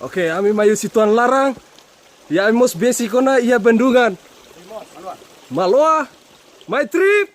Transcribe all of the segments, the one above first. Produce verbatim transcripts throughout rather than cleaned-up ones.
Oke, ami mai husi tuan laran. Ya, ami mós besik ona iha bendungan. Maloa, my trip.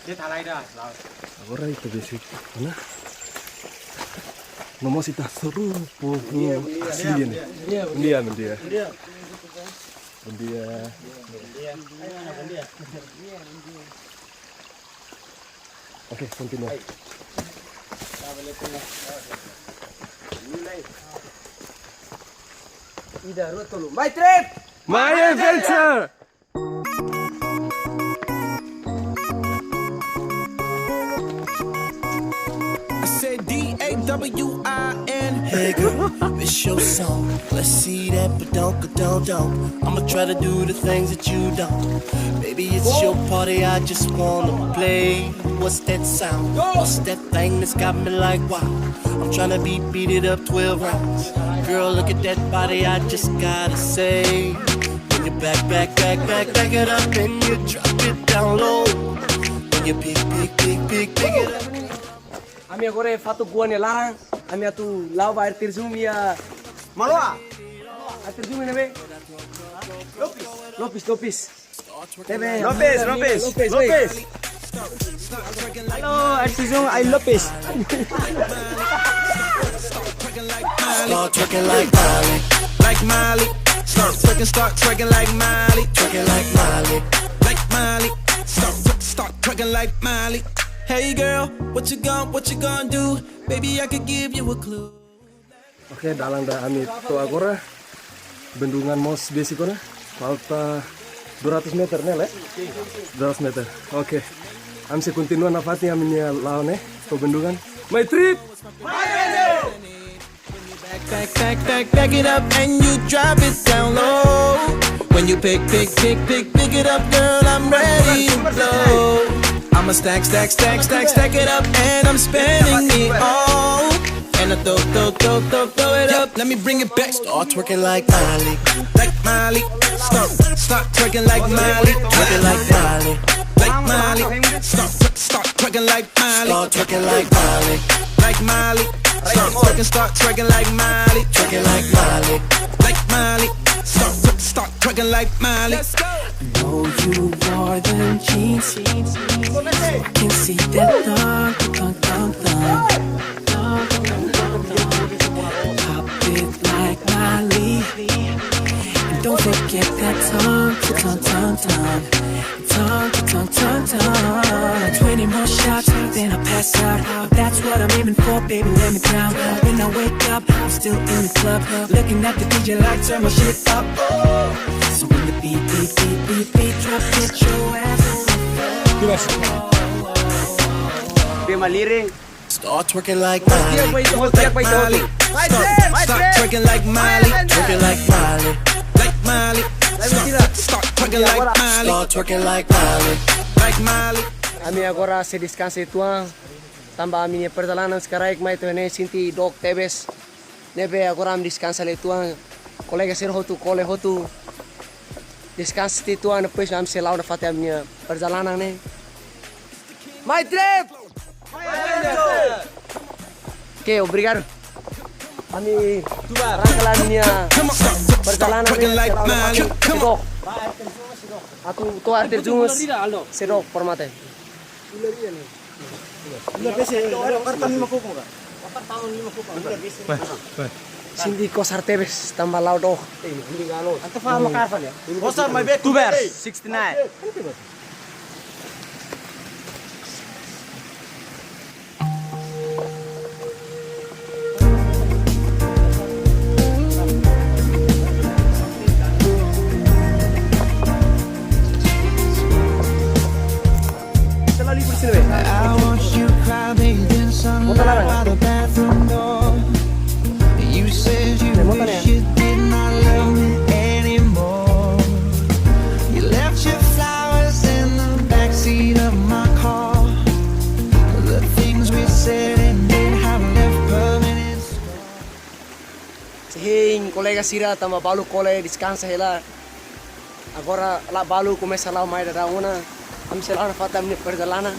Dia tak lain dah. Agora ita besik ona. No mós ita hasoru povu asli ne'e. Bom dia, bom dia. Bom dia. Oke, kontinua. Ida, rua, tolu. My trip! My adventure! I said D A W I N. Hey girl, it's your song. Let's see that ba-dum-ba-dum-dum. I'ma try to do the things that you don't. Baby, it's your party, I just wanna play. What's that sound? What's that thing that's got me like, wow? I'm tryna beat, beat it up twelve rounds. Girl, look at that body, I just gotta say. When you back, back, back, back, back it up and you drop it down low. When you pick, pick, pick, pick, pick it up. Ami agora iha Fatuguá nia laran, ami atu la'o ba air terjun iha Maloa. Air terjun ne'ebé? Lopes. Lopes, Lopes. Ne'ebé? Lopes, Lopes, Lopes, Lopes. Lopes. Halo, air terjun, ai Lopes. Start twerking like Miley, like Miley. Start twerking, start twerking like Miley, twerking like Miley, like Miley. Start, start twerking like Miley. Hey girl, what you gon', what you gonna do? Baby, I could give you a clue. Oke, dalan ida ami to'o agora. Bendungan mós besik ona. Falta dua ratus meter ne'e, Lé? Dua ratus meter. Oke. Ami sei kontinua nafatin ami-nia la'o ne'e to'o bendungan. My trip! Back, back, back, back it up and you drop it down low. When you pick, pick, pick, pick, pick it up, girl, I'm ready to blow. I'ma stack, stack, stack, stack, stack it up and I'm spending it all. And I throw, throw, throw, throw, throw it up. Let me bring it back. Start twerking like Miley, like Miley. Start, start twerking like Miley, twerking like Miley, like Miley. Start, start twerking like Miley. Start twerking like Miley. Like Miley. Start twerking, start twerking like Miley. Twerking like Miley. Like Miley. Start, start twerking like Miley. Let's go. Know you wore them jeans. I can see that thong, thong, thong, Tongue, tongue, tongue, tongue, tongue. Twenty more shots, then I pass out. That's what I'm aiming for, baby, let me drown. When I wake up, I'm still in the club, looking at the D J like turn my shit up. So when the beat, beat, beat, beat, beat drop, get your ass on the floor. Be my leader. Start twerking like Miley. Twerk, twerk, twerk, twerk. Start, start twerking like Miley. Twerking like Miley. Like Miley. Start, start twerking like Miley. Start twerking like Miley. Like Miley. Ami agora sei deskansa uitoan. Tanba ami-nia perjalanan sira-ne'e mai to'o ne'e sente dook tebes. Ne'ebé agora ami deskansa lai uitoan. Kolega sira hotu, kole hotu. Deskansa uitoan, depois ami sei la'o nafatin ami-nia perjalanan ne'e. My trip! Oke, obrigadu. Ami arranka lai ami-nia perjalanan ne'e, sei la'o nafatin. Sedok. Atu to'o air terjun, sedok, por mate. Sente kosar tebes, tanba la'o dook. Atu fala makar fali ya. Kosar mai be tuber sixty-nine. Selalu libur sini, weh. I watched you cry, bathed in sunlight by the bathroom door. You said you wish you did not love me anymore. You left your flowers in the backseat of my car. The things we said and did have left permanent scars. Hein, kolega sira, tanba balu kole, deskansa hela. Agora la balu komesa la'o mai daudaun ona. Ami sei la'o nafatin ami-nia perjalanan.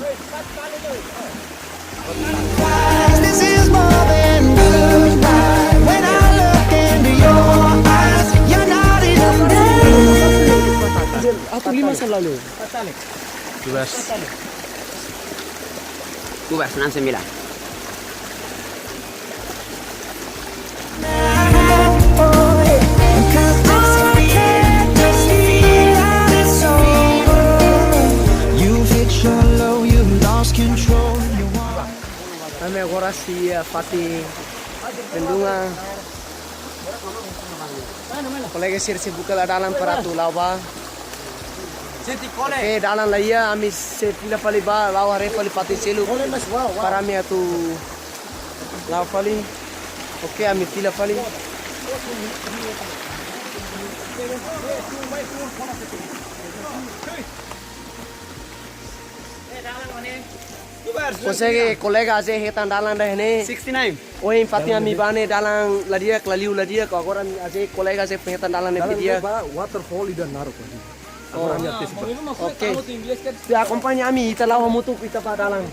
This is more than goodbye. When I look into your eyes, you're not even there. Atu lima selalu. Tubas. Tubas, nan sembilan. Ami agora sei iha fatin bendungan. Kolega sira sei buka lai dalan para atu la'o ba. Oke, dalan la iha, ami sei fila fali ba, la'o haree fali fatin seluk. Para ami atu la'o fali. Oke, ami fila fali. Konsege kolega Aze hetan dalan ida-ne'e. Sixty-nine. Ohin fatin ami bá ne'e dalan la di'ak, la liu la di'ak, agora Aze kolega Aze hetan dalan ne'ebé di'ak. Ba waterfall ida naruk lagi. Oh. Agora ami ates ba. Oke. Ita akompaña ami, ita la'o hamutuk, ita bá dalan.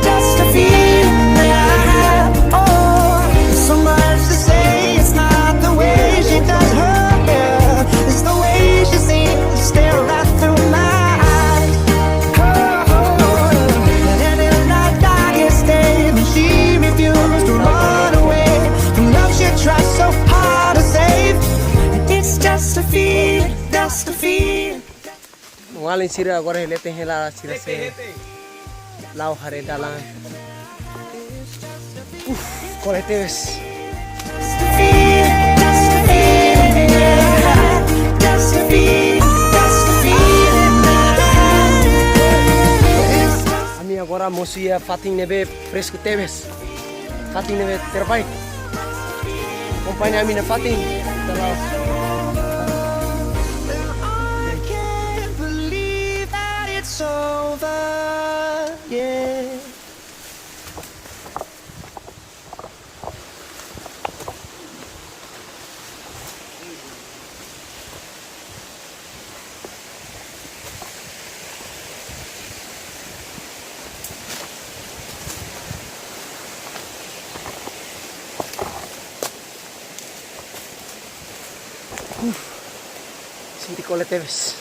Just a feeling that I have. Oh, so much to say. It's not the way she does her hair. It's the way she seems to stare right through my eyes. Oh, and in the darkest day when she refused to run away from love she tried so hard to save. It's just a feeling, just a feeling. Maun-alin sira agora leten hela sira sei la'o haree dalan. Uf, kole tebes. Ami agora mosu iha fatin ne'ebé fresku tebes. Fatin ne'ebé terbaik. Akompaña ami nafatin. Terus. I can't believe that it's over, yeah. Uf, sente kole tebes.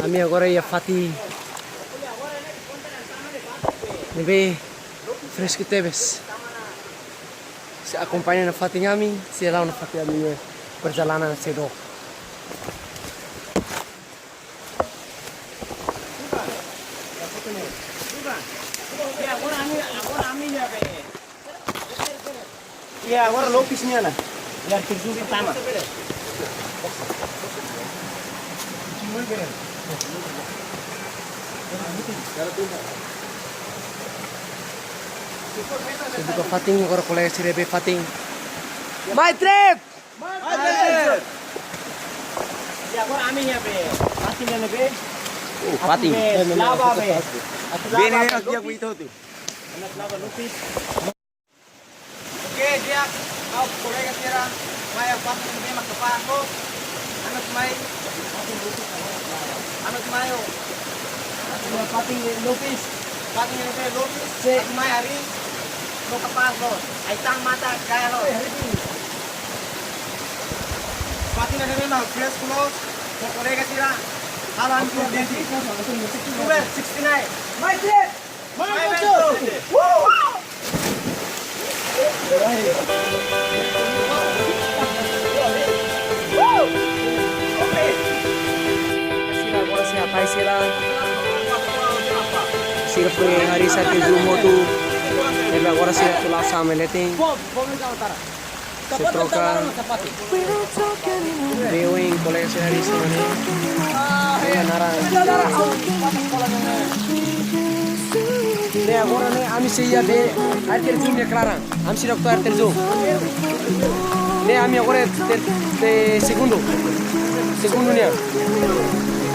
Ami agora iha fatin ne'ebé fresku tebes. Sei akompaña nafatin ami, sei la'o nafatin ami-nia perjalanan seidauk. Ya, agora Lopes nian ona. Ya, terjun pertama. Sei buka fatin, agora kolega sira bá fatin. My trip! Ya, agora ami iha be. Fatin ne'ebé. Oh, fatin. Atu be la'o ba be. Atu la'o ba be. Lopes. Atu la'o ba Lopes. Oke, di'ak, ha'u kolega sira, mai iha fatin ne'ebé mak kapás loos. Ami atu mai. Ami atu mai, oh. Fatin Lopes. Fatin ne'ebé Lopes. Atu mai harii. Loos kapás loos. Ai-tan matan gaya loos. Fatin ne'ebé mak fresku loos. Kolega sira. Halo ami. Super sixty-nine. My trip. Sira agora sei hatais sira. Sira foin harii sira-nia Zoom hotu. Ne'ebé agora sira atu la'o samai leten. Sei troka. Be oin kolega sira harii sira ne'e. Kolega naran. Ne'e agora ne'e ami sei iha be air terjun nia klaran. Ami sei iha air terjun. Ne'e ami agora ter, ter segundu. Segundu nian.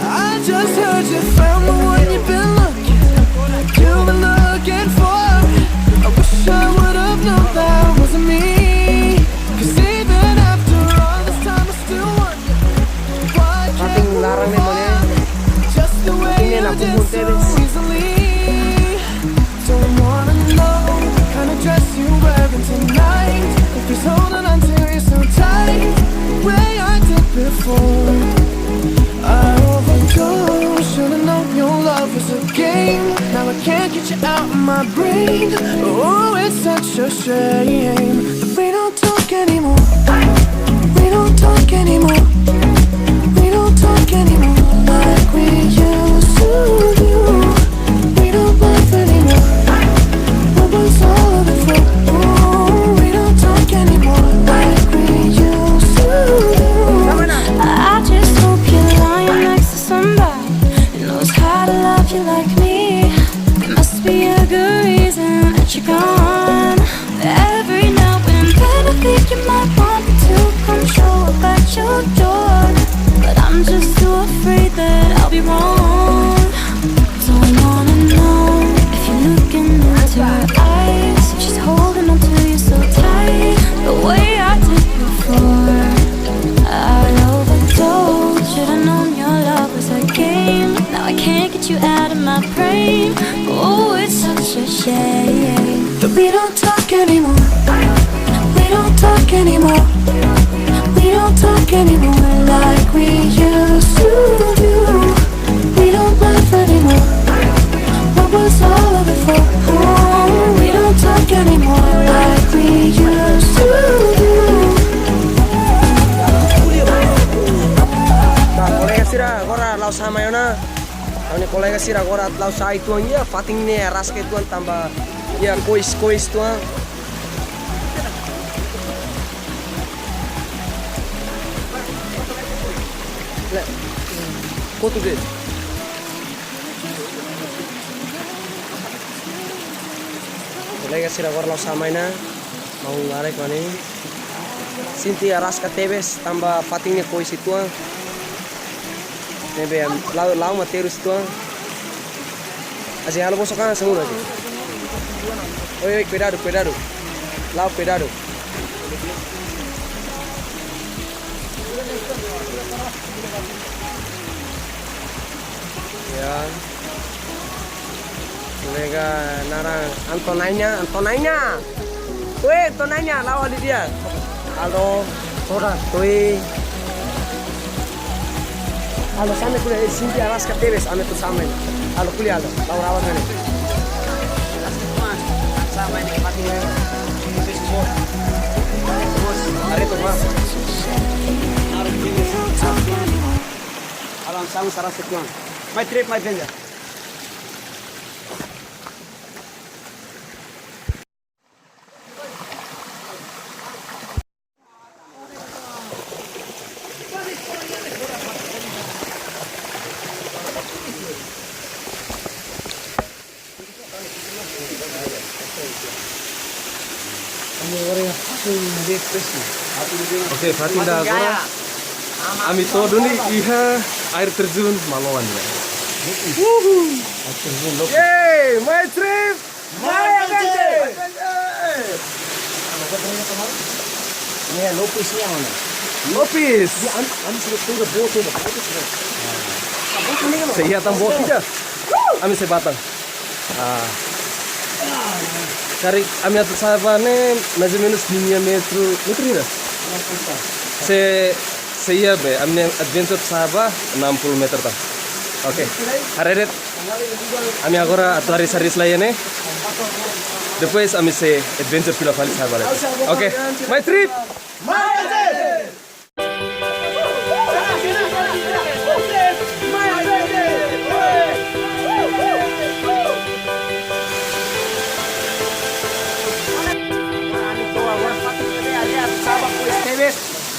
I just heard you found the one you've been looking, you've been looking for. I wish I would have known that wasn't me. 'Cause even after all this time, I still wonder why I can't move on. Just the way you did so easily. Don't wanna know what kind of dress you're wearing tonight. If he's holding on to you so tight, the way I did before. I overdosed, should've known your love was a game. Now I can't get you out of my brain. Oh, it's such a shame that we don't talk anymore. We don't talk anymore. We don't talk anymore like we used to do. We don't laugh anymore. What was all of it for? Ooh, we don't talk anymore like we used to do. I just hope you're lying next to somebody who knows how to love you like me. There must be a good reason that you're gone. Every now and then I think you might want me to come show up at your door, but I'm just too afraid that I'll be wrong. Don't wanna know if you're looking into her eyes, if she's holding on to you so tight, the way I did before. I overdosed, should've known your love was a game. Now I can't get you out of my brain. Oh, it's such a shame that we don't talk anymore. We don't talk anymore. We don't talk anymore like we used to do. We don't laugh anymore. What was all of it for? Oh, we don't talk anymore like we used to do. Nah, kolega sira, agora la'o samai ona. Ami-nia kolega sira agora la'o sai uitoan, iha fatin ne'e araska uitoan tanba iha kois, kois uitoan. Le, kotu de'it. Kolega sira agora la'o samai ona. Maun laran mak ne'e. Sente araska tebes tanba fatin ne'e kois uitoan. Ne'ebé la'o, la'o materu uitoan. Aje halo bosok kan semua aje. Oi, oi, cuidado, cuidado. La'o, cuidado. Ya. Kolega naran Antonaina, Antonaina. Weh, Antonaina, la'o ali dia. Halo. Ora, toi. Halo, same ko'alia, eh, sente araska tebes, ami atu same. Halo, ko'alia, halo, lau rawa tane. Araska tuan, same ne'e, mati ne'e. Areto mas. Halo, same araska tuan. Mai trip, mai penja. Oke, fatin ida agora. Ami to'o duni iha air terjun Maloan ya. Air terjun Lopis. Yeay, my trip. Mai, Abang Cik. Ini ya, Lopis ini yang mana? Lopis. Ya, am, am sudah, sudah, bote, bote, bote. Sei iha tan bote ida. Ami sei ba tan. Ah. Karik ami atu sa'e ba ne'e, mais ou menos lima metru, metru hira. Se, se iha be, ami-nia adventure sa'e ba enam puluh meter tan. Oke. Haree de'it. Ami agora atu lari saris lai ne'e. Depois ami sei adventure fila fali sa'e ba lai. Oke, my trip.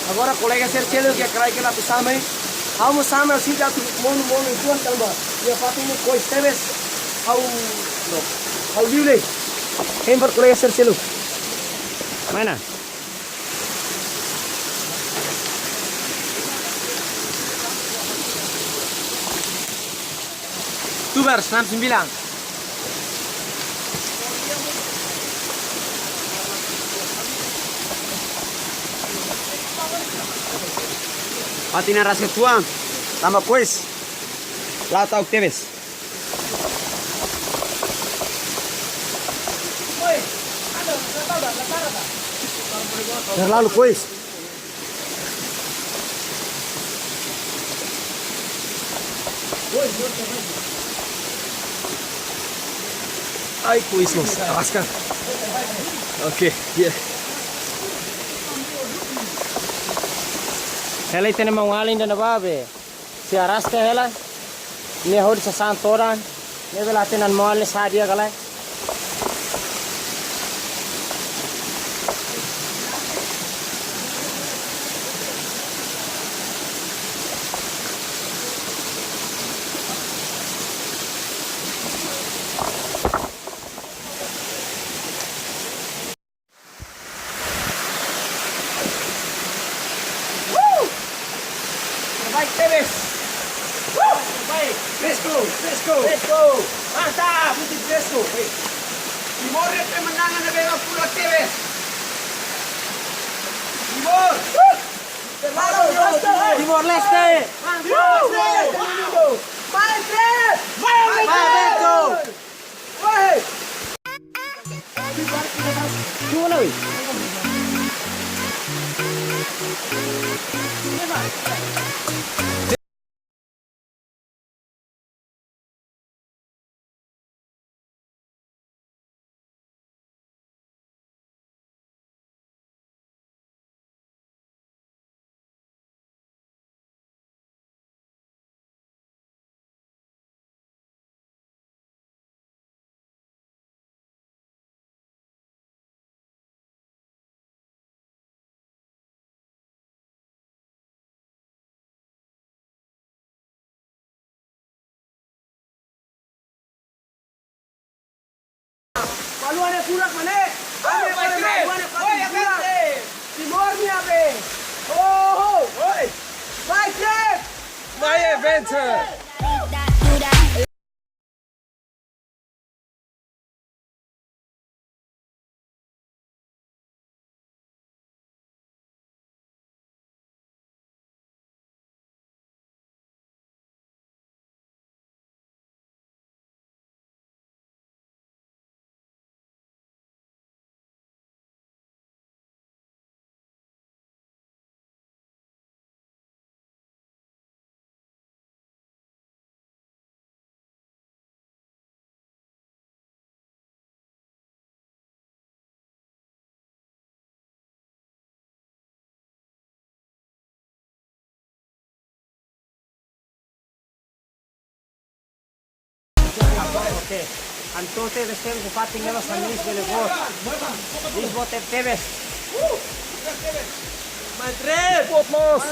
Agora kolega sira seluk iha kraik ne'e atu same. Ha'u mós same, ha'u sente atu monu-monu uitoan tanba iha fatin ne'e kois tebes. Ha'u, ha'u liu lai. Hein ba kolega sira seluk. Mana? Tubar, senam sembilan. Fatin ne'e araska tuan, lama kois. La'o ta'uk tebes. Terlalu kois. Ai, kois loos, araska. Oke, ya. Hela ita-nia maun-alin ida ne'ebá be. Se araska hela, nia hodi sasán todan, nia bele hatene maun-alin sá di'ak ka lae. Woo! Terbaik tebes. Woo! Terbaik. Fresko, fresko. Fresko. Mantap, muito fresko. Hey. Timor ne'e kemenangan ne'ebé mak furak tebes. Timor. Woo! Terbaik. Timor-Leste. Timor-Leste. Mai três. Mai três. Mai três. Malu ane furak mane? Oh, ane furak, malu ane furak. Timor nia be. Oh, oh. Oi. Mai três. My adventure. Ha'u tebes tebes fatin ne'ebá, hanesan Nis bele boot. Nis boot tebes. Madre! Boot loos.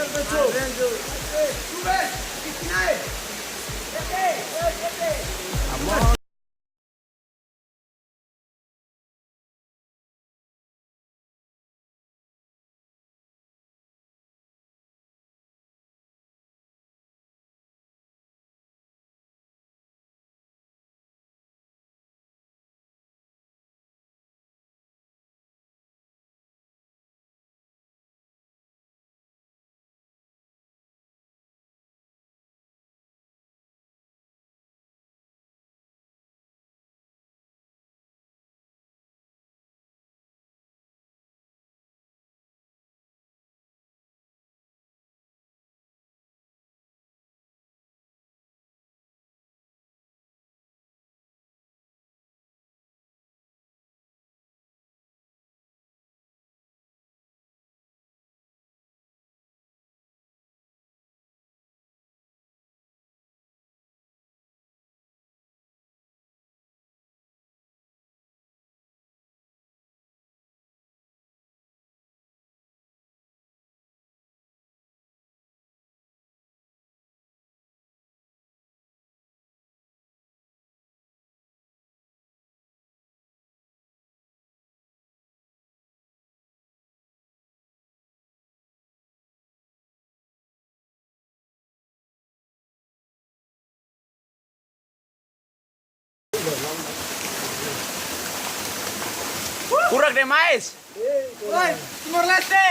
Furak demais. Oi, Timor-Leste.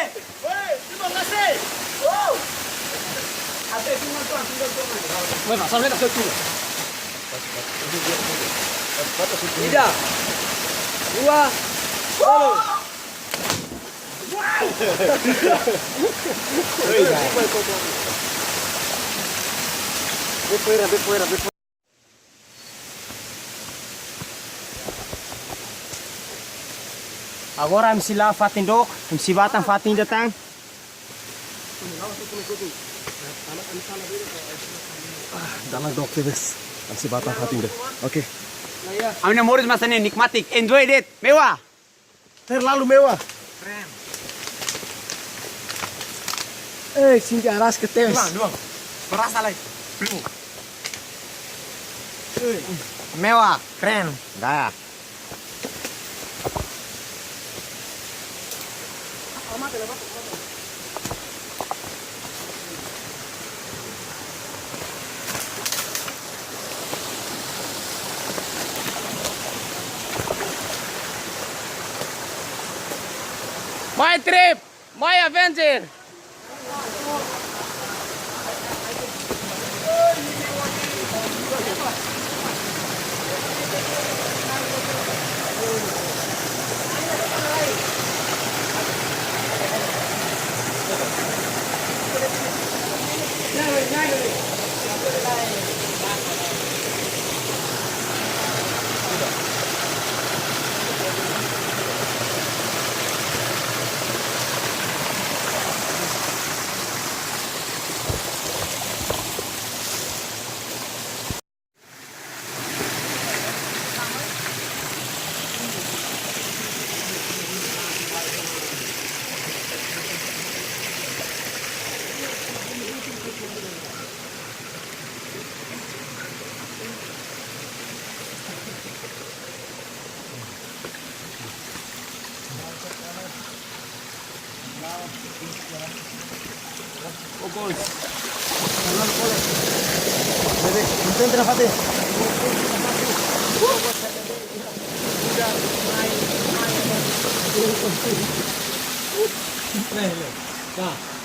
Oi, Timor-Leste. Bueno, salve la cultura. Ida. Dua. Gol. Agora ami sei la'o fatin dook, ami sei bá tan fatin ida tan. Dalan dook tebes, ami sei bá tan fatin ida. Oke. Ami-nia moris mak hanesan ne'e, nikmatik, enjoy de'it, mewah. Terlalu mewah. Eh, sini arraska tebes. Mewah, keren, gaya. My trip, my adventure.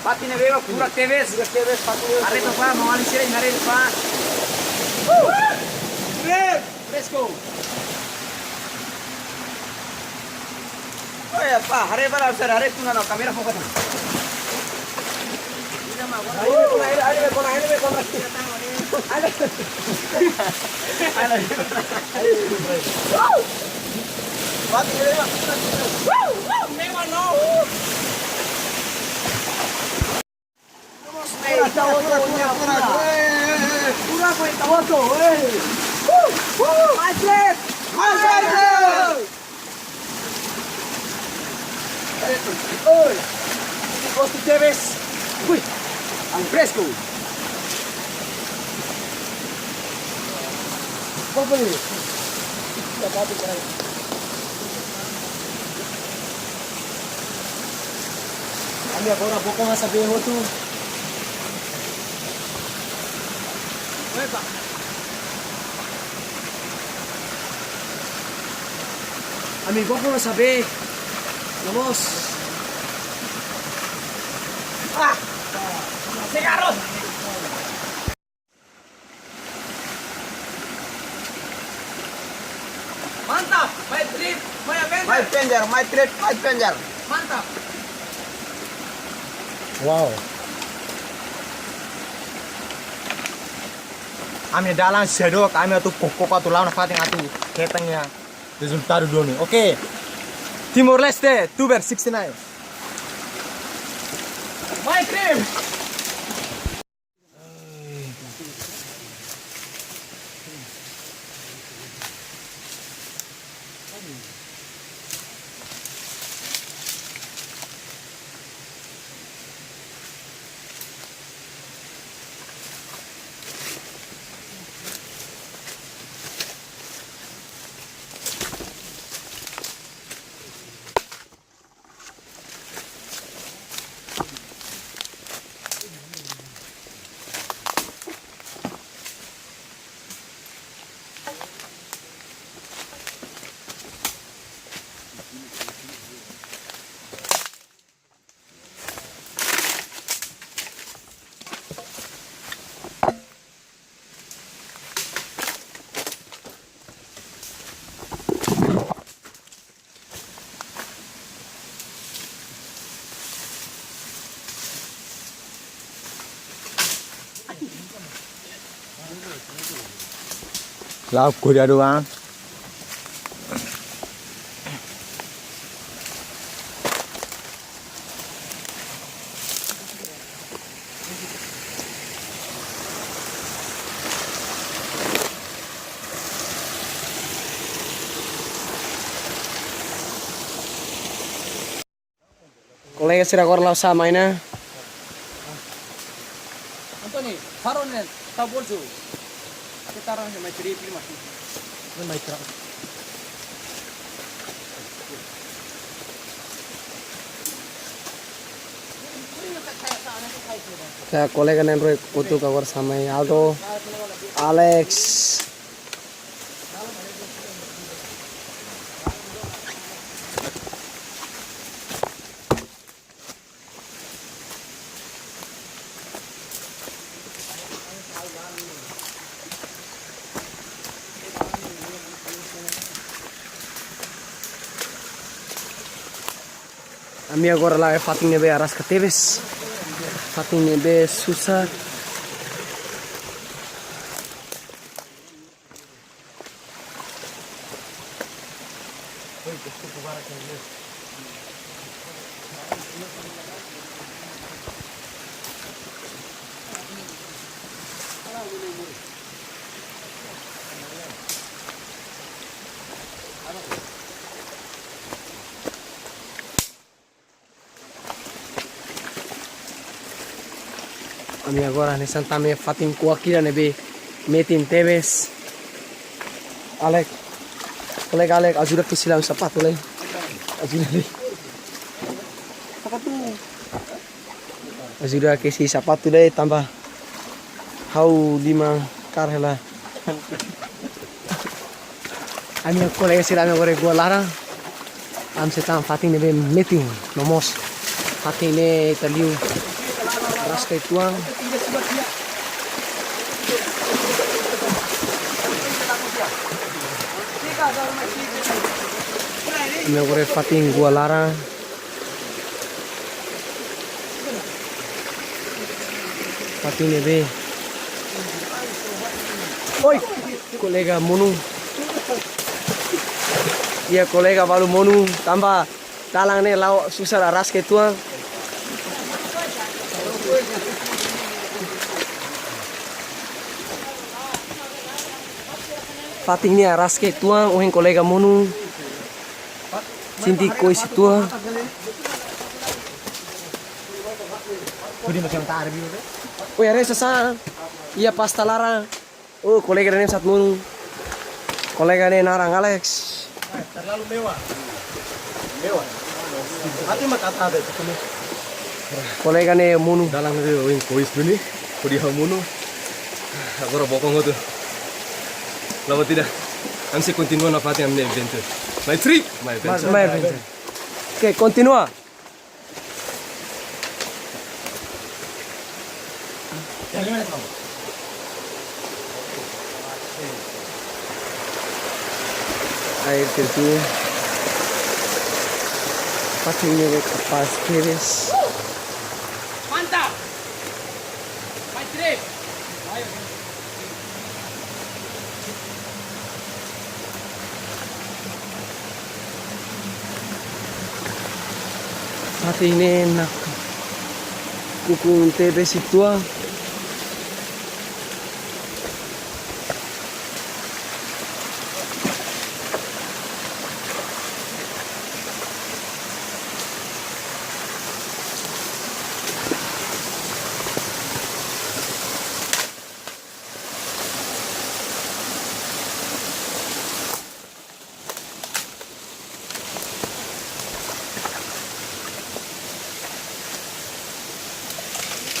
Fatin ne'ebé furak tebes. Haree to'ok bá, maun-alin sira haree to'ok bá. Let's go. Oya, pá, haree bá, haree tiha ona, kamera foka tiha ona. Uh, my trip! My trip! Oi, gostu tebes. Ui, ang fresku. Vamos ver. Ami agora bokon hasabe hotu. Epa. Ami bokon hasabe. Vamos. Ah. Cigarros. Mantap, my trip, my adventure. My adventure, my trip, my adventure. Mantap. Wow. Ami dalan seidauk, ami atu pokok atu lawan fatin atu ketang ya. Rezultadu duni. Oke. Timor-Leste, Tuber sixty nine. My trip. La'o, cuidado, ah. Kolega sira agora la'o sa'e mai ona. Anthony, faro ne'e, tau bolsu. Kita orang yang mai ceri prima. Mai ceri. Ya, kolega na'in-rua kotuk agora sa'e mai, Aldo, Alex. Ami agora la'o iha fatin ne'ebé araska tebes. Fatin ne'ebé susar. Ami agora hanesan tama iha fatin kuak ida ne'ebé metin tebes. Alex, kolega Alex, ajuda kesi lai sapatu lai. Ajuda lai. Sapatu. Ajuda kesi sapatu lai tanba ha'u liman kaer hela. Ami kolega sira, ami agora iha goa laran. Ami sei tama fatin ne'ebé metin, no mós fatin ne'e ita liu araska uitoan. Ami agora iha fatin goa laran. Fatin ne'ebé. Oi, kolega monu. Iha kolega balu monu, tanba dalan ne'e la'o susar araska uitoan. Fatin ne'e araska uitoan, ohin kolega monu sente kois uitoan. Oi, haree sasán, iha pasta laran. Oh, kolega ne'e sat monu. Kolega ne'e naran Alex. Terlalu mewah. Mewah. Hati mah kata ada. Kolega ne'e monu. Dalan ne'e ohin kois duni, hodi ha'u monu. Agora bokong hotu. Lama tidak. Ami sei kontinua nafatin ami-nia eventu. My trip, my adventure. My adventure. Oke, kontinua. Air terjun. Fatin ne'e kapás tebes. Mantap. My trip. Fatin ne'e nakukun tebes uitoan.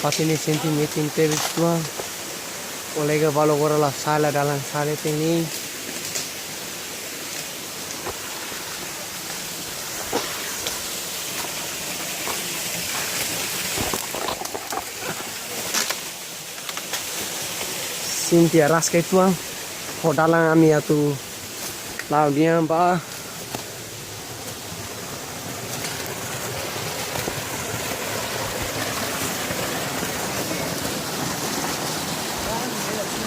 Fatin ne'e sente metin tebes uitoan. Kolega balu agora la sala dalan sala teni. Sente araska uitoan, ho dalan ami atu la'o dehan ba.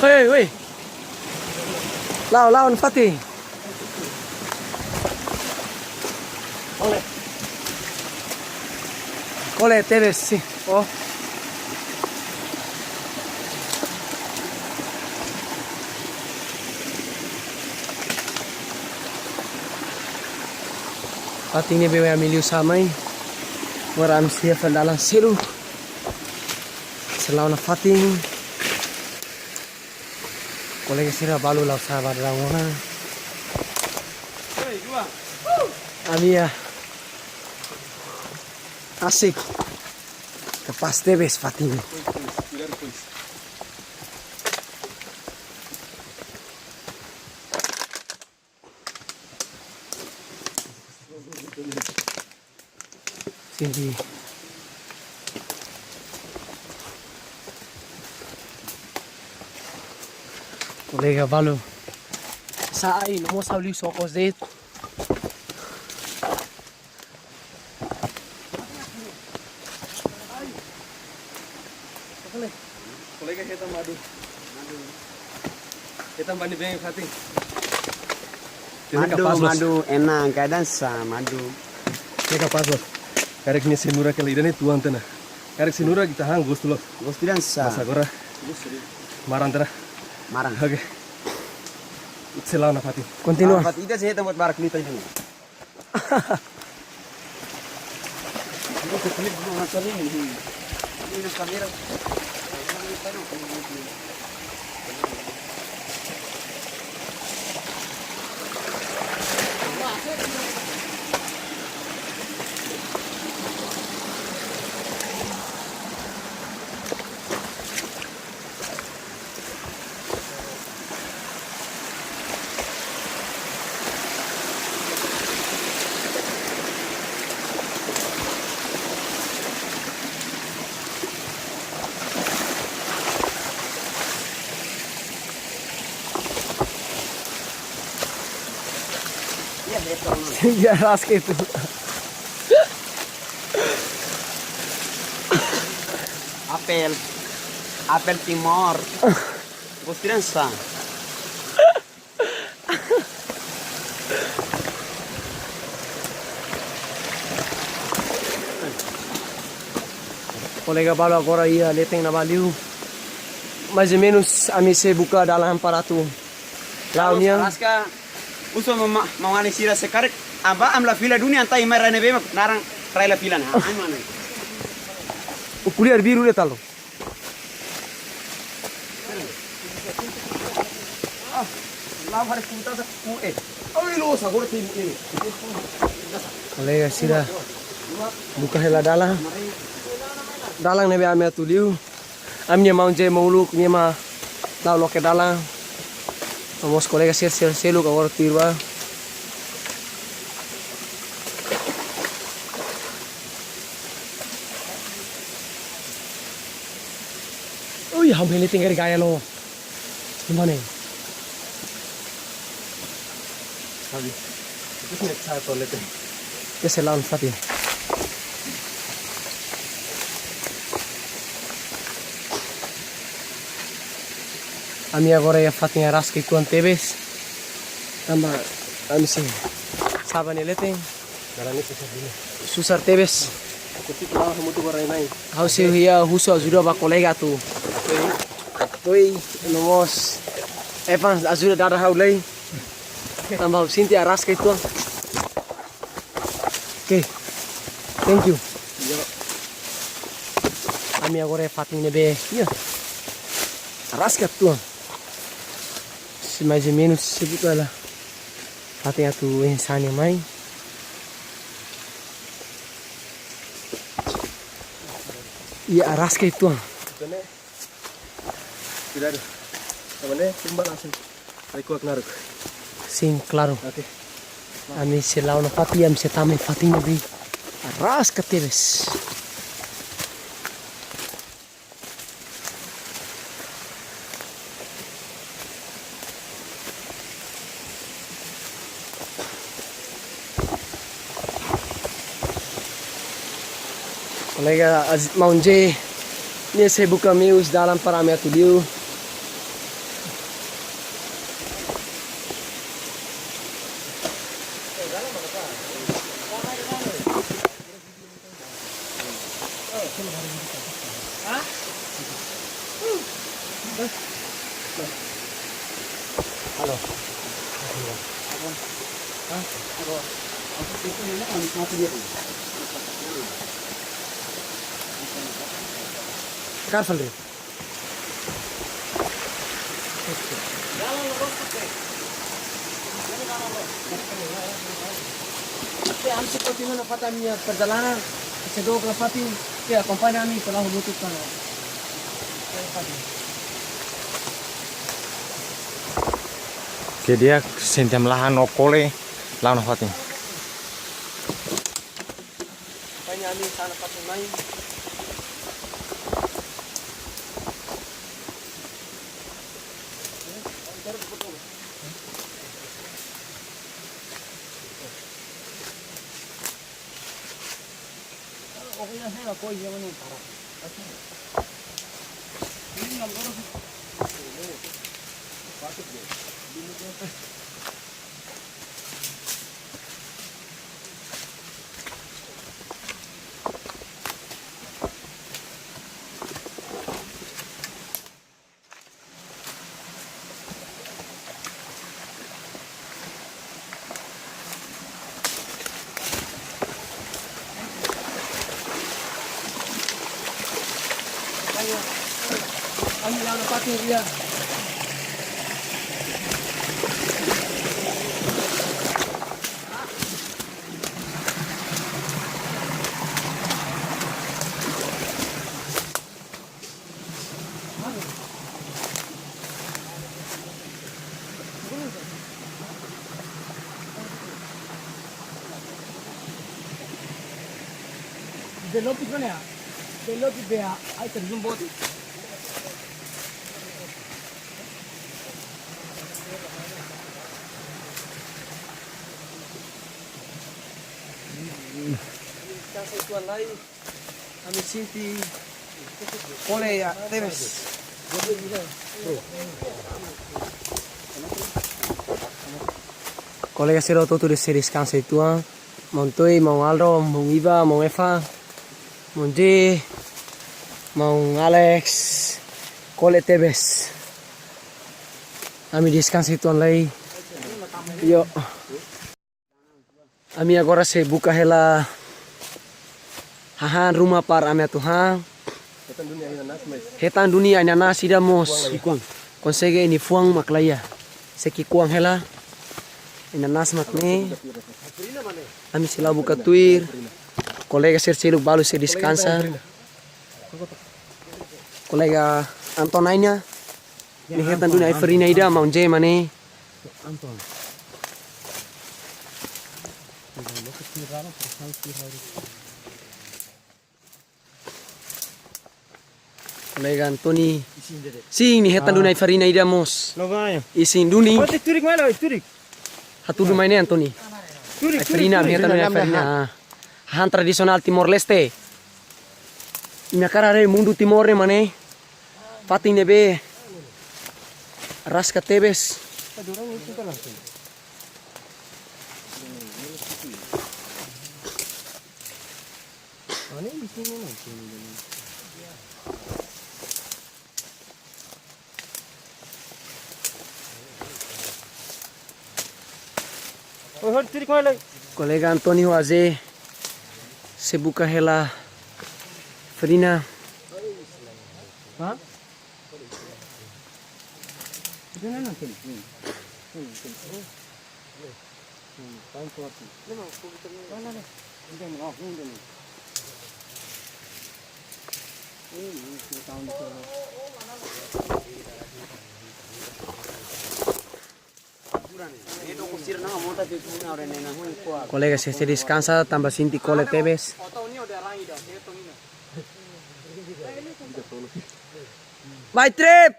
Hei, hei. La'o, la'o, nafatin. Kole. Kole tebes, sí. Oh. Fatin ne'ebé ami liu sa'e mai. Agora ami sei fa'an dalan seluk. Sei la'o nafatin. Kolega sira balu la'o sa'e ba dalan ona. Ami iha asik. Kapás tebes fatin. Sente. Kolega balu sa'e, no mós ha'u liu sokos de'it. Kolega hetan madu. Hetan bani beng fatin. Madu, kapás, Bos. Madu, enak, kayak dansa, madu. Ne'e kapás, Bos. Karik ne'e cenoura kela ida-ne'e tuan tena. Karik cenoura ita han gostu loos. Gostu dansa. Mas agora maran tena. Maran. Oke. Sei la'o nafatin. Kontinua. Nafatin, ita sei hetan buat barak lita ini. Ya, betul. Sente araska uitoan. Apel, apel Timor. Gostu dansa. Kolega balu agora iha leten ne'ebá liu. Mais ou menus ami sei buka dalan para atu La'o nian. Araska, husu maun-alin sira se karik, aba ami la fila duni, entaun mai rai ne'ebé mak naran rai la fila ona. Ai mana. O ko'alia biru de talo. Ah, la'o hari kuta sa ku eh. Ai lo sa gor tim eh. Kolega sira buka hela dalan. Dalan ne'ebé ami atu liu. Ami-nia maun J Mauluk nia mak la'o loke dalan. Nomós kolega sira, sira seluk agora tuir ba. Ui, ham hele tinggal gaya lo. Gimana? Sabi. Itu sih sa toilet. Ya, selalu sabi. Ami agora iha fatin araska uitoan tebes. Tanba ami sei sa'e ba ne'e leten. Dalan ne'e susar duni. Susar tebes. Aku ti kenal kamu tu orang lain. Ha'u sei iha husu ajuda ba kolega atu. Oi, nomós. Evans ajuda dada ha'u lai. Tanba ha'u sente araska uitoan. Oke. Thank you. Ami agora iha fatin ne'ebé. Iya. Araska uitoan. Se mais ou menos se buka la. Fatin atu ensanya mai. Iya, araska uitoan. Cuidado. Sama ne, tumba langsung. Record naruk. Sim, klaru. Oke. Ami sei la'o nafatin, ami sei tama iha fatin ne'ebé araska tebes. Kolega Aziz, maun J, nia sei buka meius dalan para ami atu liu. Careful, Ri. Oke, ami sei kontinua nafatin ami-nia perjalanan. Sei dook nafatin, oke, akompaña ami, selalu butuh kan. Oke, di'ak, sente malahan no kole, la'o nafatin. Akompaña ami, sa'e nafatin mai. Belok itu mana ya? Belok itu ya, ai terjun bot. Ami sente kole tebes. Kolega sira hotu-hotu sei deskansa uitoan. Maun Toi, maun Aldo, maun Iva, maun Eva, maun J, maun Alex, kole tebes. Ami deskansa uitoan lai. Yo. Ami agora sei buka hela hahán ruma para ami atu han. Hetan duni ai-nanas ida mós. Konsege nia fuan mak la iha. Sei ki'ikoan hela. Ai-nanas mak ne'e. Ami sei la'o buka tuir. Kolega sira seluk balu sei deskansa. Kolega Anton Aina. Nia hetan duni ai-farina ida maun J mak ne'e. Kolega Antoni. Sin, nia hetan duni ai-farina ida mós. Isin duni. Hatudu mai ne'e Antoni. Ai-farina, nia hetan duni ai-farina. Hahán tradisionál Timor-Leste. Imi hakarak haree mundu Timor ne'e mak ne'e. Fatin ne'ebé araska tebes. Kolega Antoni ho A Z sei buka hela farina. Kolega sira sei deskansa tanba sente kole tebes. Mai trip.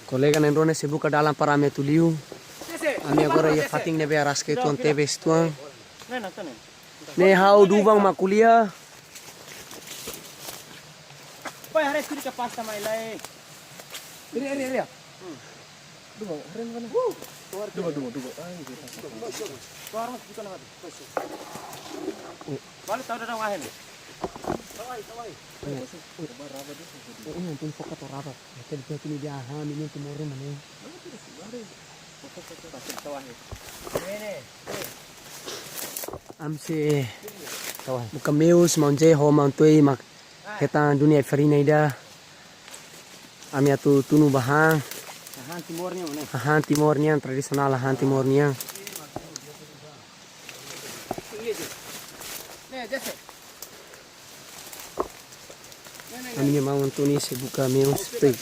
Kolega na'in-rua ne'e sei buka dalan para ami atu liu. Ami agora iha fatin ne'ebé araska uitoan tebes uitoan. Ne'e ha'u Duvan mak ko'alia. Pai, haree sira kapás mai lai. Ria, ria, ria. Duvan, haree mana? Duvan, Duvan, Duvan. Ai, Duvan. Balu tau dalam ahen. Ini pun foka to rabat. Jadi dia ini dia ha, ini tu more mana? Ami sei buka meus, maun J ho maun Toy mak hetan duni ai-farina ida. Ami atu tunu ba han. Hahán Timor nian, mana? Hahán Timor nian, tradisionál hahán Timor nian. Ami-nia maun Antoni sei buka meus, Toy,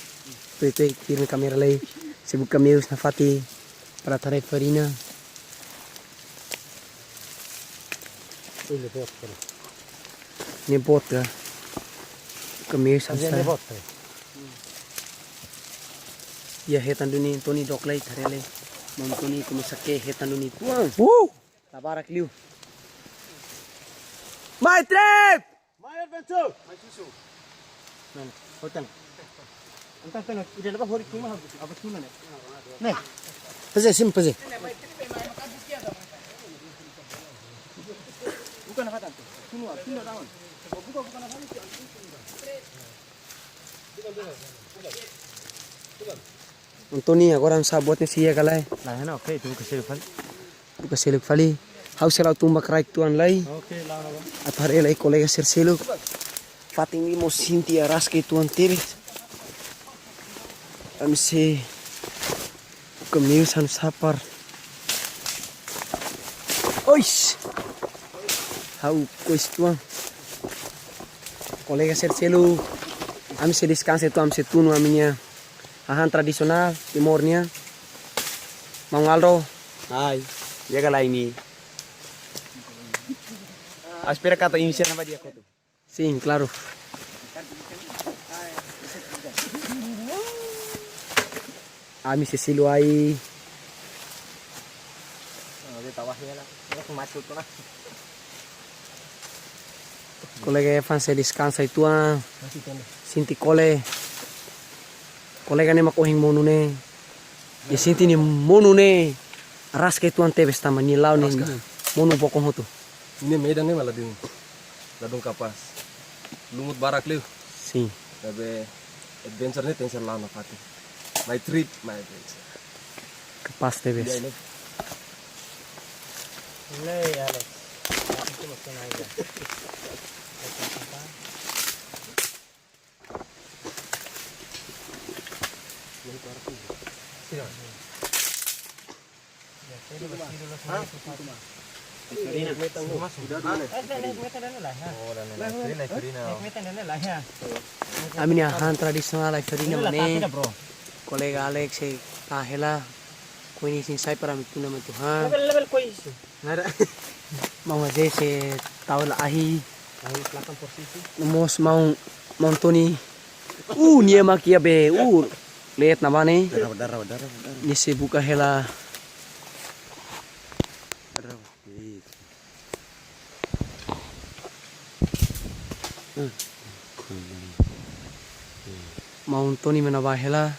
Toy, Toy, kiri kámera lai, sei buka meus nafatin para atu haree farina. Ne'e boot ka? Buka meus. Iha hetan duni Antoni dook lai, haree lai. Maun Antoni komesa ke'e hetan duni uitoan. Labarik liu. Mai trip! Mai adventure! Mai susu. Ne'e, hotel. Entaun, entaun, ida laba hori kuma, apa tuna ne'e? Ne'e. Peze, sim, peze. Bukan apa tanto? Tuna, tuna tangan. Bukan, bukan apa. Antoni, agora ami sabe buat ne'e sei iha ka lae? Lae, ne'e, oke, itu buka seluk fali. Buka seluk fali. Ha'u sei la'o tun ba kraik uitoan lai. Oke, la'o, la'o. Atu haree lai kolega sira seluk. Fatin ne'e mós sente araska uitoan tebes. Ami sei buka meus han sapar. Ois. Ha'u kois uitoan. Kolega sira seluk. Ami sei deskansa uitoan, ami sei tunu ami-nia hahán tradisionál Timor nian. Maun Aldo. Hai. Iha ka lae imi? Ha'u espera katak imi sira na'in-rua badi'a kotu. Sim, klaru. Ami sei selu ai. Kolega Evan sei deskansa uitoan. Sente kole. Kolega ne'e mak ohin monu ne'e. Nia sente nia monu ne'e araska uitoan tebes tanba nia la'o nia monu bokon hotu. Nia medan ne'e mak ladún, ladún kapás. lumut barak liu. Sin. Ne'ebé adventure ne'e tenke ser la'o nafatin. My trip, my adventure. Kapás tebes. Iya, ini. Mulai, Alex. Itu maksudnya aja. Ami-nia han tradisionál ai-farina mak ne'e. Kolega Alex sei tau hela. Koñese sai para ami tuna mai tuhan. Maun José sei tau hela ahi. No mós maun, maun Tony. Uh, nia mak iha be. Uh, leet ne'ebá ne'e. Darah, darah, darah, darah. Nia sei buka hela. Darah. Maun Tony mak ne'ebá hela.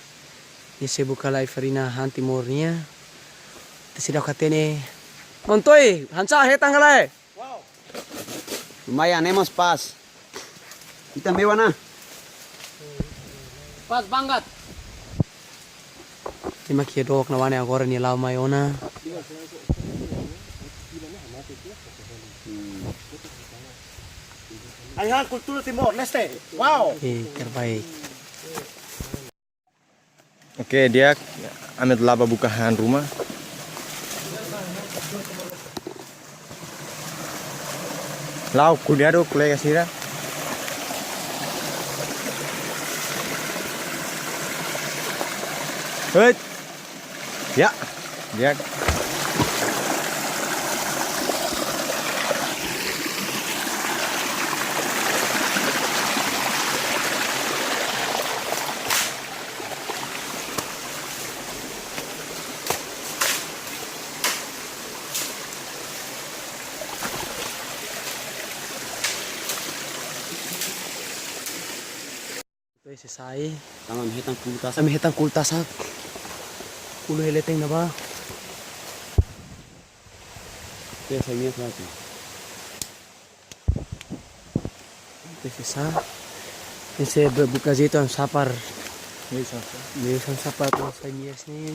Nia sei buka hela ai-farina han Timor nian. Ita seidauk hatene. Maun Tony, hanesan hetan ka lae? Lumayan, ne'e mós pas. Ita mewa ona. Pas banget. Nia mak iha dook ne'ebá ne'e agora nia la'o mai ona. Ai-han kultura Timor-Leste. Wow. Eh, terbaik. Oke, di'ak, ami atu la'o bá buka han ruma. La'o, kuidadu, kolega sira. Hei. Ya, di'ak. Ita sei sai. Tanba ami hetan kulu tasak. Ami hetan kulu tasak. Kulu iha leten ne'ebá. Ita sai meia satu. Ita sei sai. Ita sei be-, buka jeitu ami sapar. Meiusaun sapar. Meiusaun sapar atu sai meia sini.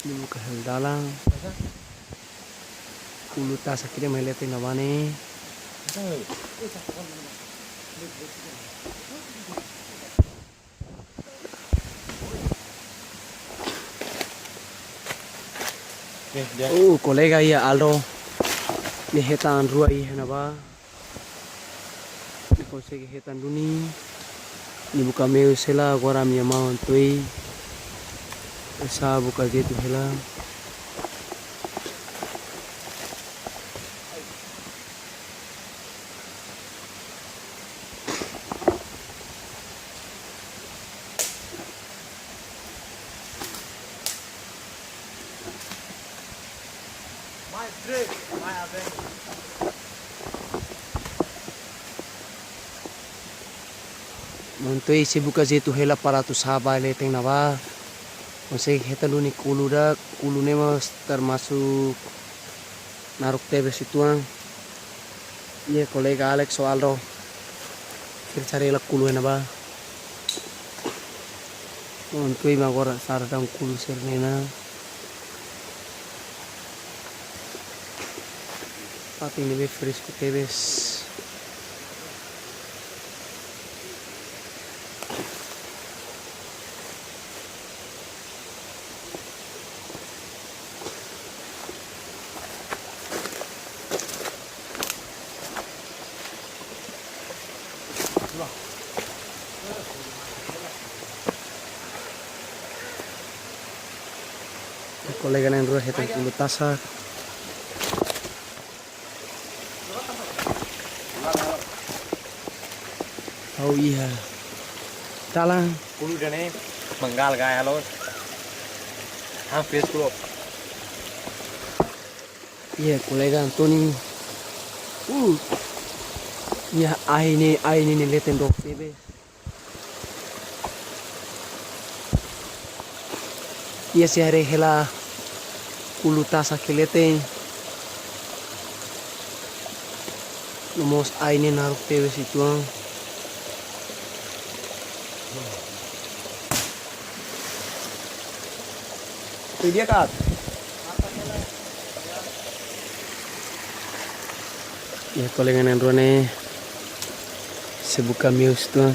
Nia buka hela dalan. Kulu tasak ida mai leten ne'ebá ne'e. Eh, di'ak. Uh, kolega iha Aldo. Nia hetan rua iha ne'ebá. Nia konsege hetan duni. Nia buka meius hela, agora ami-nia maun Tony. Esa buka jeitu hela. Maun Tony sei buka jeitu hela para atu sa'e ba leten ne'ebá. Konsege hetan duni kulu ida, kulu ne'e mós termasuk naruk tebes uitoan. Iha kolega Alex ho Aldo. Sira sa'e hela kulu iha ne'ebá. Maun Tony mak agora sa'e daudaun kulu sira-ne'e ona. Fatin ne'ebé fresku tebes. Kolega na'in-rua hetan kulu tasak. Ha'u iha dalan. Kulu ida-ne'e manggal gaya lo. Hampir sepuluh. Iha kolega Antoni. Uh. Iha ahi ne'e, ahi ne'e leten dook tebes. Iha, sei haree hela kulu tasak iha leten. No mós ai ne'e naruk tebes uitoan. Itu dia, Kak. Iha kolega na'in-rua ne'e sei buka meus uitoan.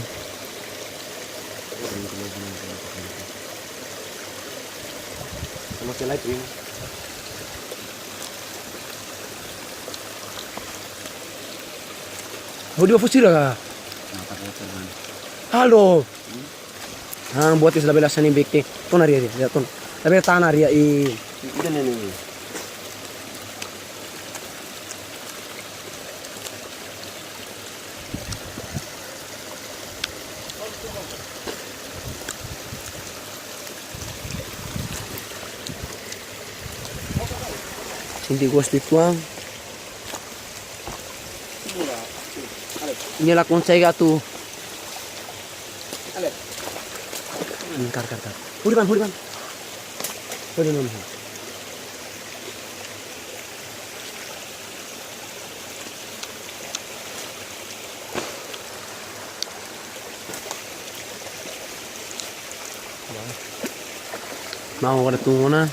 Sama si lain, primo. Hodi ba fusira ka? Halo. Ah, buat is labele sani beke. Tona ria, ria, ria, tona. Labele tana ria i. Ida ne'e ne'e. Sente gostu uitoan. Nia la konsege atu. Kar, kar, kar. Huri ban, huri ban. Huri ban. Maun agora tun ona.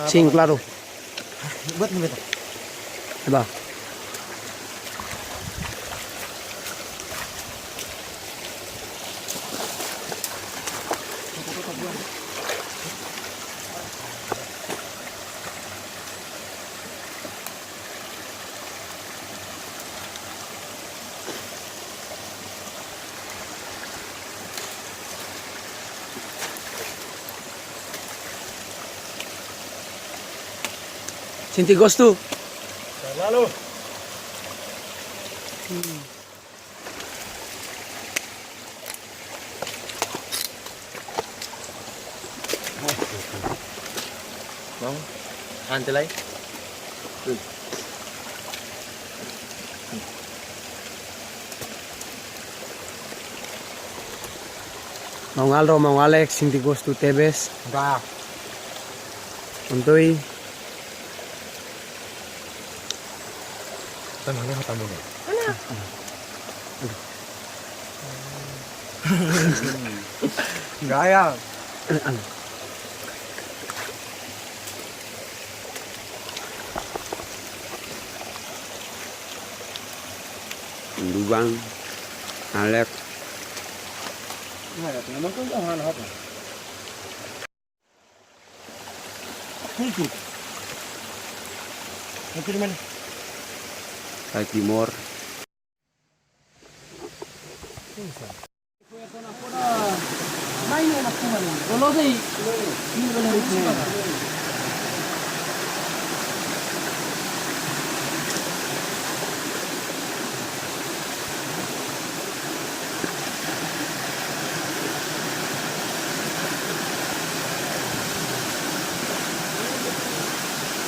Sim, claro. Buat ni beta. Ba. Sente gostu? Lalu. Mau? Hantelai. Maun Alro, maun Alex, sente gostu tebes. Ba. Uitoan. Tan mana hatamu ni? Gaya. Lubang, Alex. Nah, ya, teman-teman, kan jangan apa. Mungkin. Mungkin mana? Kai Timor.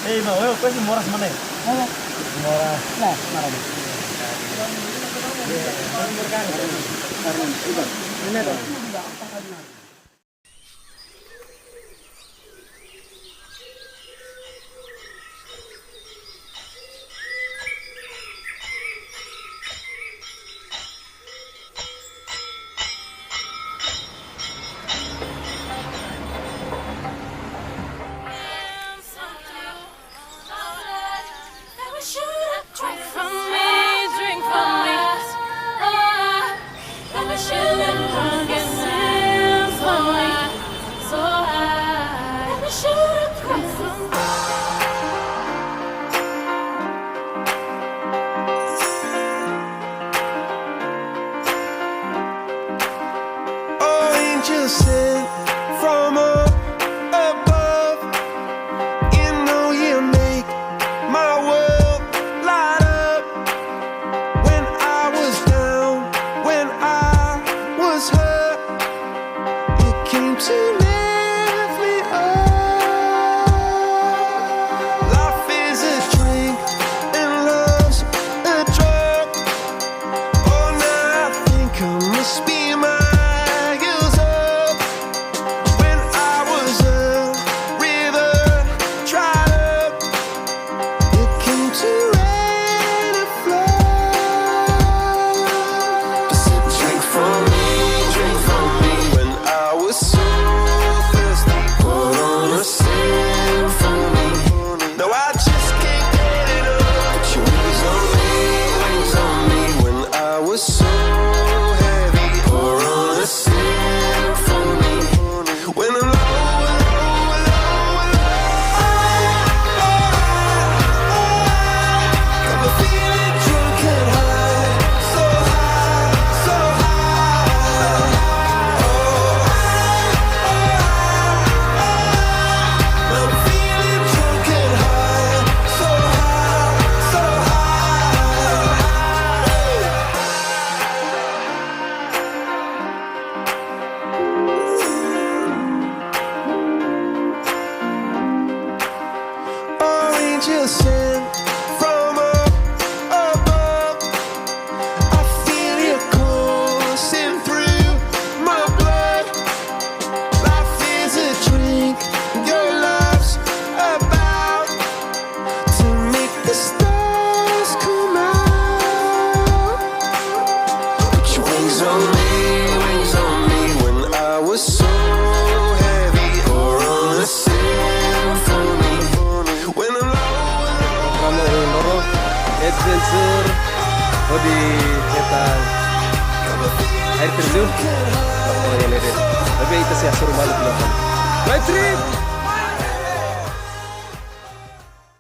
Ei, irmão, eu conheço moras, mano. Moras. Não, não, não. Drink from me, drink from me. Oh, I never should have drunk and danced for me. So I never should have drunk from me. Oh, angel sent from up above. You know you make my world To lift me up. Life is a drink and love's a drug. Oh, now I think I must be miles up. When I was a river, dried up, looking to rain and flood. I said, "Drink from me, drink from me." When I was so thirsty, pour on a symphony. No, I just can't get enough. Put your wings on me, wings on me. When I was so heavy, pour on a symphony. When I'm low, low, low, low, I, I, I, I'm feeling drunk and high, so high, so high. Oh, I, I, I, I'm feeling drunk and high, so high, so high. Angel sent from up above. I feel it coursing through my blood. Life is a drink, your love's about to make the stars come out. Put your wings on me, wings on me. When I was so heavy, pour on a symphony. When I'm low, low, low. Ramo Loro, adventure, hodi hetan air terjun. Laporan yang ada. Tapi ita sih asuh malu bilang. Bye trip.